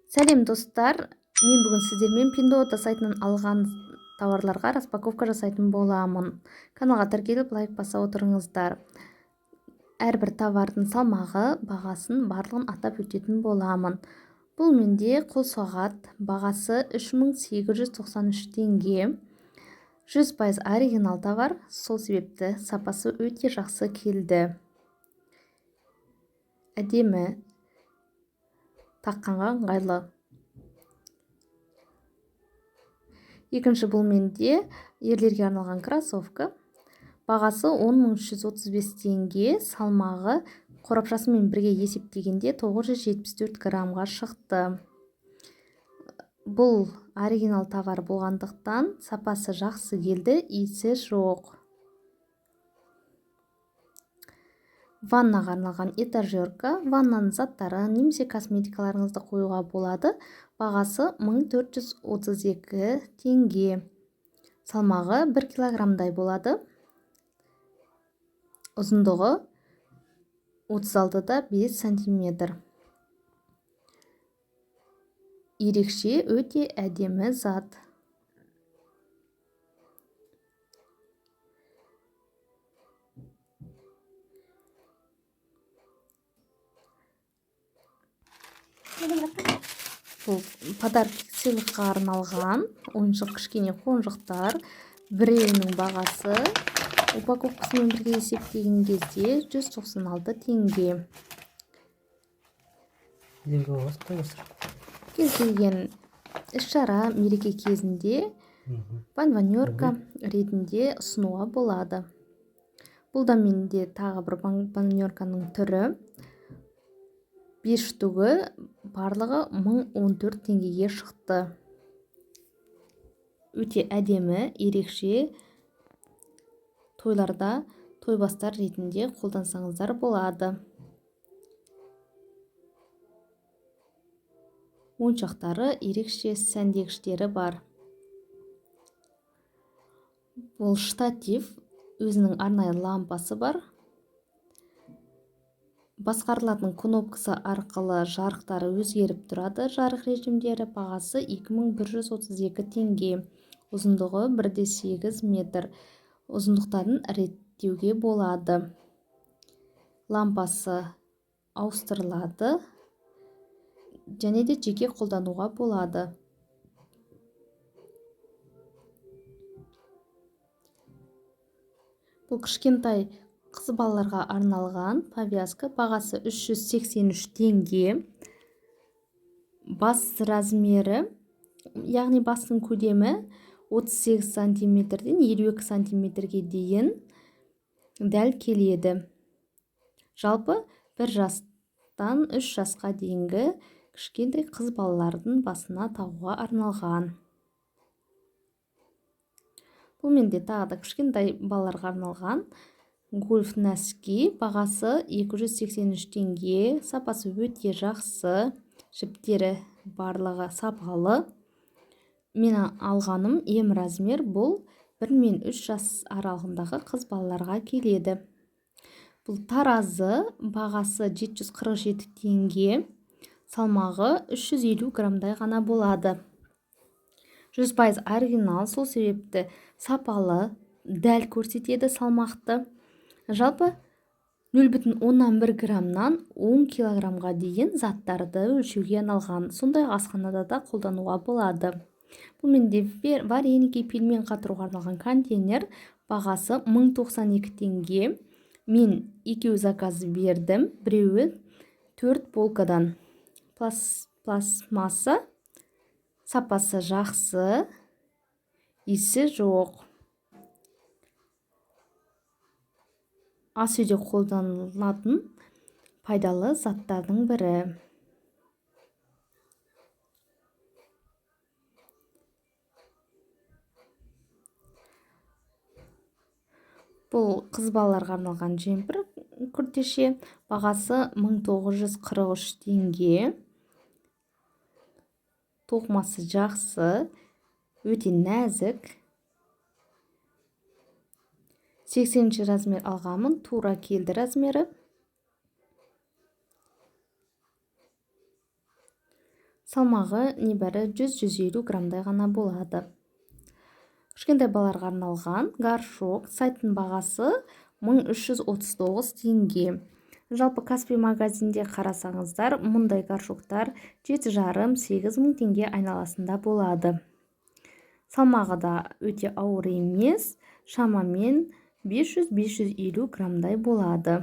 Сәлем, достар! Мен бүгін сіздермен Пиндуодуо сайтынан алған тауарларға распаковка жасайтын боламын. Каналға тіркеліп, лайк баса отырыңыздар. Әрбір товардың салмағы, бағасын барлығын атап өтетін боламын. Бұл менде қол сағат, бағасы 3893 теңге. 100% оригинал товар, сол себепті сапасы өте жақсы келді. Әдемі, таққанға ыңғайлы. Екінші, бұл менде ерлерге арналған кроссовка. Бағасы 10 335 теңге, салмағы қорапшасымен бірге есептегенде 974 граммға шықты. Бұл оригинал товар болғандықтан сапасы жақсы келді, иісі жоқ. Ваннаға арналған этажерка, ваннаның заттары немесе косметикаларыңызды қоюға болады. Бағасы 1432 теңге. Салмағы 1 килограммдай болады. Ұзындығы 36,5 сантиметр. Ерекше, өте әдемі зат. Бұл подарок, сыйлыққа арналған ойыншық, кішкене қонжықтар. Біреуінің бағасы упаковкасымен бірге есептеген кезде 196 теңге. Кез келген іс-шара, мереке кезінде бонбоньерка ретінде ұсынуға болады. Бұл да менде тағы бір бонбоньерканың түрі. 5 штугі барлығы 1014 теңгеге шықты. Өте әдемі, ерекше, тойларда тойбастар ретінде қолдансаңыздар болады. Ойыншықтары ерекше, сәндегіштері бар. Бұл штатив, өзінің арнайы лампасы бар. Басқарылатын кнопкасы арқылы жарықтары өзгеріп тұрады, жарық режимдері. Бағасы 2132 теңге. Ұзындығы 1,8 метр. Ұзындықтарын реттеуге болады. Лампасы ауыстырылады және де жеке қолдануға болады. Бұл кішкентай қыз балаларға арналған повязка, бағасы 383 теңге. Бас размері, яғни бастың көлемі 38 сантиметрден 52 сантиметрге дейін дәл келеді. Жалпы 1 жастан 3 жасқа дейінгі кішкентай қыз балалардың басына тағуға арналған. Бұл менде тағы да кішкентай балаларға арналған гольф носки, бағасы 283 теңге. Сапасы өте жақсы, жіптері барлығы сапалы. Мен алғаным М размер, бұл 1 мен 3 жас аралығындағы қыз балаларға келеді. Бұл таразы, бағасы 747 теңге, салмағы 350 граммдай ғана болады. 100% оригинал, сол себепті сапалы, дәл көрсетеді салмақты. Жалпы 0,1 граммнан 10 килограммға дейін заттарды өлшеуге арналған. Сондай асханада да қолдануға болады. Бұл менде вареники, пельмен қатыруға арналған контейнер, бағасы 1092 теңге. Мен екеу заказ бердім, біреуі төрт полкадан. Пластмасса, сапасы жақсы, иісі жоқ. Ас үйде қолданылатын пайдалы заттардың бірі. Бұл қыз балаларға арналған жемпір күртеше, бағасы 1943 теңге. Тоқымасы жақсы, өте нәзік. 80 размер алғанмын, тура келді размері. Салмағы небәрі 100-150 граммдай ғана болады. Кішкентай балаларға арналған горшок. Сайттың бағасы 1339 теңге. Жалпы, Каспи магазинде қарасаңыздар, мұндай горшоктар 7,5-8 мың теңге айналасында болады. Салмағы да өте ауыр емес, шамамен 500-550 граммдай болады.